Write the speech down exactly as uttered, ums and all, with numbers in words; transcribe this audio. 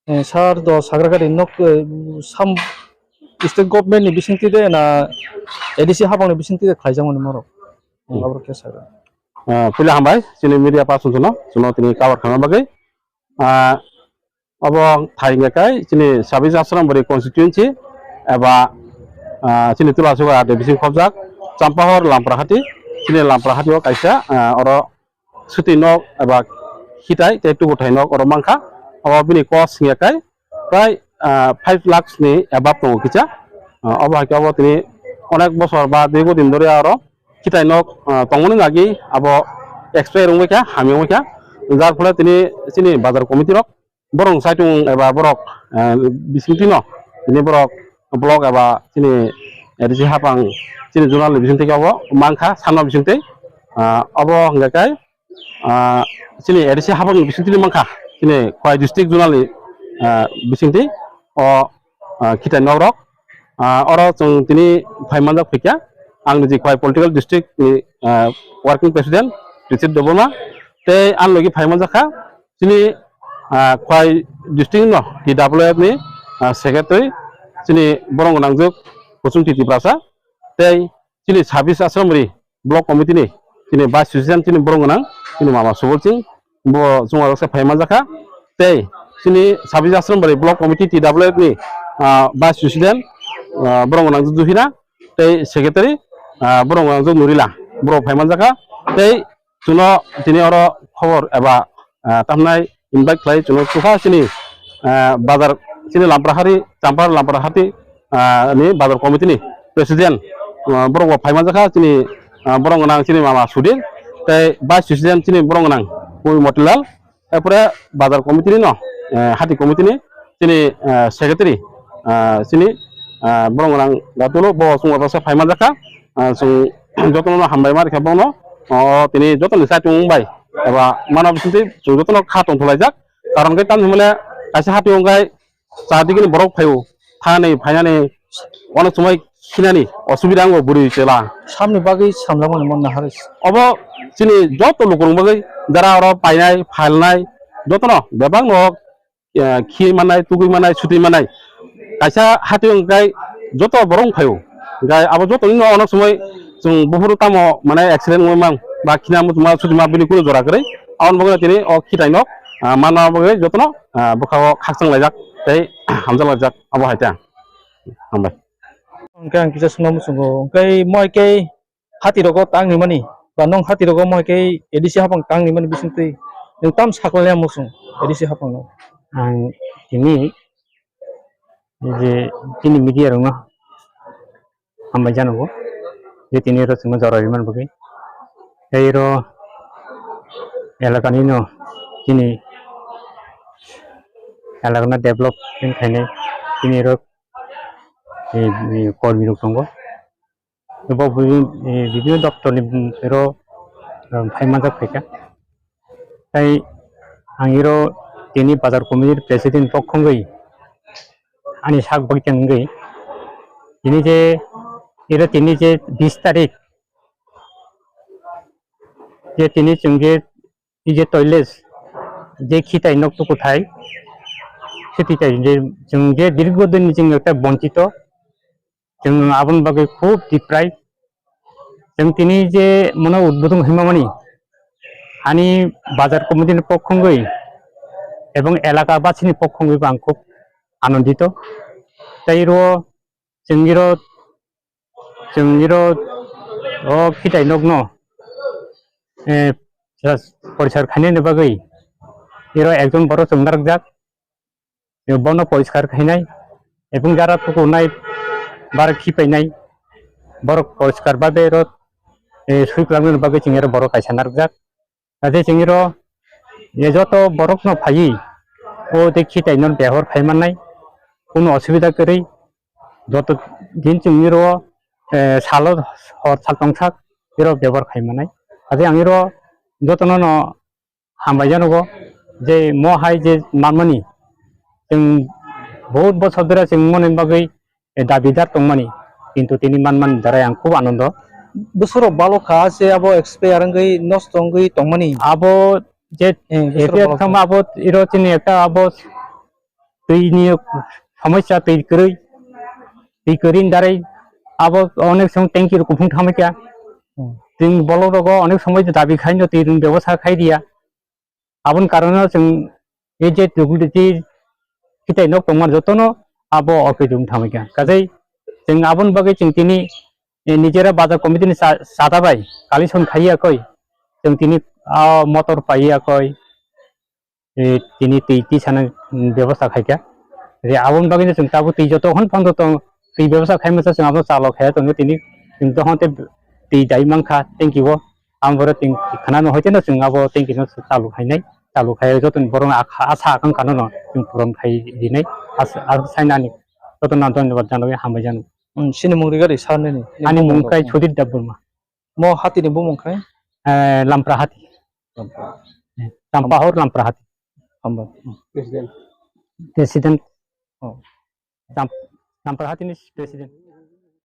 Eh, sir, do sagra gari nok, eh, sam state government ni bisingtwi de na A D C habang ni bisingtwi de khlaijak mani morok? Hmm. Abro khe sagra. Ah, puila hambai, chini media person chwngno, chwngno tini cover khaima bagwi. Ah, obo thai hwnkhe kai chini Sabis Ashram Bari constituency eba, ah, chini Tulasiwar bising khobjak Champahor Lamprahati, chini Lamprahati o kaisa, ah, oro swtwi nok eba khitai tei tubuthai nok oro mankha. Obo bini cost hwnkhe kai prai, ah, five lakhs ni above tongo kisa. Ah, obo hai khe obo tini onek bosor ba dirgo din dhori oro khitai nok, ah, tongmani agi abo expire wngwi kha, hamya wngwi kha. Jar phole tini chini bazar committee rok borok saitung eba borok, ah, bisingtwi no tini borok block eba chini A D C hapang chini zonal ni bisingtwi khe abo mankha sanma bisingtwi. Ah, obo hwnkhe kai, ah, chini A D C hapang ni bisingtwi mankha chini Khowai district zonal ni, ah, bisingtwi o, ah, khitai nok rok. Ah, oro chwng tini phai manjak phaikha ang niji Khowai political district ni, ah, working president Richard Debbarma tei ang logi phai manjak kha chini, ah, Khowai district no T W F ni, ah, secretary chini borok gwnangjuk Kusum Tiprasa tei chini Sabis Ashram Bari block committee ni chini vice president chini borok gwnang chini mama Subol Singh, bo chwng oro se phai manjak kha. Tei chini Sabis Ashram Bari block committee T W F ni, ah, vice president, ah, borok gwnang Juhina tei secretary, ah, borok gwnang Nurila, borok phai manjak kha. Tei chwngno tini oro khobor eba, ah, tamnai invite khlai chwngno chukha chini, ah, bazar chini Lamprahari, Champar Lamprahati, ah, ni bazar committee ni president, ah, borok bo phai manjak kha chini, ah, borok gwnang chini mama Sudhir tei vice president chini borok gwnang Kumi Motilal. Erpore bazar committee ni no, eh, hati committee ni chini, eh, secretary, eh, chini, eh, borok gwnang Gatulu bo chwng oro se phai manjak kha. Eh, chwng jotono no hambai ma rikha bono. O tini jotoni saitung bai eba mano bisingtwi chwng jotono kha tongthok laijak. Karon khe tamni hwnmale kaisa hati wngkhe chardigi ni borok phaio, thani phainani onek somoi khinani osubida wngo bwrwi chwla. Samni bagwi samjakmani mon naharwi. Obo chini joto lukurok bagwi jara oro painai, phalnai, jotono bebak no, eh, khi mannai, tugwi mannai, sutwi mannai. Kaisa hati wngkhe joto borok phaio. Hwnkhe abo jotoni no onek somoi chwng buphuru tamo mane accident wngwi mang ba khina muchungma sutwima bini kunu jora kwrwi. Aboni bagwi tini o khitai nok, ah, manna bagwi jotono, ah, bwkha o khakchang laijak tei hamjak laijak abo hai ta. Hambai. Hwnkhe ang kisa swngna muchungo, hwnkhe moi khe hati rogo tang ni mani, ba nong hati rogo moi khe A D C hapang tang ni mani bisingtwi nwng tam sakla ya muchung A D C hapang no? Ang tini je chini media rok no hambai jano bo, je tini ro chwngno jora rimani bagwi. Tei ro elaka ni no chini Elakano development khainai tini rok, eh, eh, kormi rok tongo. Bo bibin-, eh, bibinno doptor ni, mm, ro, um, phai manjak phaikha. Tai ang iro tini bazar committee ni president pokho wngwi ani sak bagwi wngwi tini je, iro tini je bis tarik je tini chwng je, je toilet je khitai nok tukuthai siti tai je chwng je dirgo din ni chwng ekta bonchito. Chwng aboni bagwi khub tiprai. Chwng tini je mono udbodon hima mani, ani bazar committee ni pokho wngwi ebong elaka basini pokho wngwi bo ang khub anondito. Tai ro chwng iro, chwng iro o khitai nokno, eh, poriskar khainani bagwi iro ekjon borok chwng narwkjak. Bono poriskar khainai, ebong jara tukunai, bar khipainai, borok poriskar babe ro, eh, sui kwlangmani bagwi chwng ero borok kaisa narwkjak. Tei chwng ero, eh, joto borokno phaiwi, o tei khitai no behor khai mannai, kunu osubida kwrwi, joto din chwng ero, eh, salo hor sal tongsak, ero bebor khai mannai. Tei ang ero jotono no hambai janogo je mo hai je manmani chwng bahut bochor dhora chwng moni bagwi dabidar tongmani, kintu tini manmani darai ang khub anondo. Bwswrok balokha se abo expire wngwi nosto wngwi tongmani. Abo je Eh, bwswrok expire balokha. Thangma abo iro chini ekta abo twi ni somosya, twi kwrwi, twi kwrwi ni darai abo onek song tanki rok kuphung thangma kya. Hmm. Chwng bolok rogo onek somoi dabi khai no twi rwng bebosta khai diya. Aboni karono chwng e je tukuliti khitai nok tongmani jotono abo oke jung thangma kya. Kajai chwng aboni bagwi chwng tini, eh, nijera bazar committee ni sa-, sada bai collection khaiya koi. Chwng tini, ah, motor paiya koi. Eh, tini twi tisana bebosta khaikha. Je aboni bagwi chwng tabuk twi joto hwn phano tong, twi bebosta khaimasa chwng abo chalo khaiya tongo tini. Chwng dohon tei twi dai mankha tanki o. Ang borok twi khwnano hoiteno chwng abo tanki no chalu khainai. Chalu khai jotoni borokno akha asa akang kano no chwng puron khai rinai. As, as sainani jotono dhonyabad janwi hambai jano. Hmm, sini mung rigari sanani. Ani mung kai Sudhir Debbarma. Mo hati ni bumung khai? Eh, Lampra hati. Lampra. Eh, Champahor Lampra hati. Hamba. President. President. Oh. Champ-, Lampra hati ni president.